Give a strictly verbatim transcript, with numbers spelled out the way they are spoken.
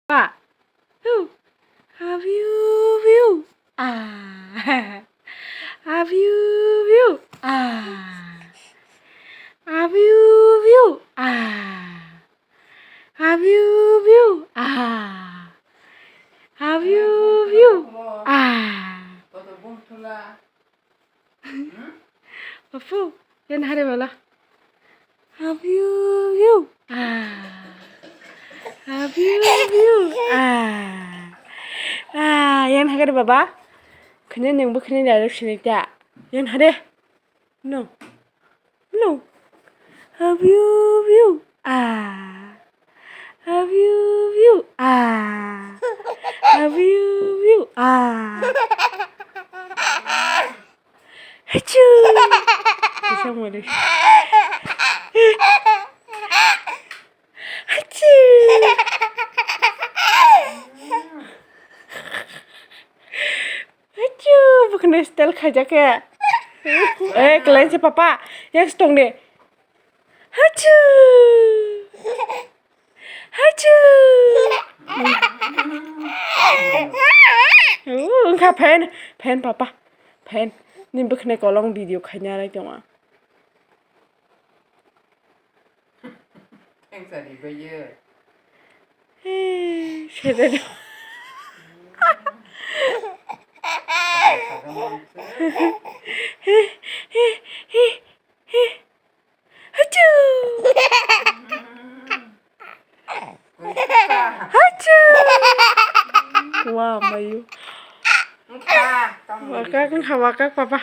Ba. Hu. Abiu biu. Ah. Abiu biu. Ah. Abiu biu. Ah. Abiu biu. Ah. Abiu biu. Ah. Bapu, yan hare bala. Abiu biu. Ah. Abiu biu. Ah. Ah, yan hare baba. Khne nengbo khne dialogue sini ta. Yan hare. No. No. Abiu biu. Ah. Abiu biu. Ah. Abiu biu. Ah. Hachu. Bisa mulai. Hachu. Hachu. Bukhne style khaijak ya. Eh, kelain se papa. Yang stong de. Hachu. Hachu. Uh, wngkha fan, fan papa, fan. Ni bwkhwnai kolong video khaina nai tongo. Thanks, Adi, bhaiya. Hey, sede do. Hachu! Hachu! Wah, mayu. Wakak wngkha, wakak, papa.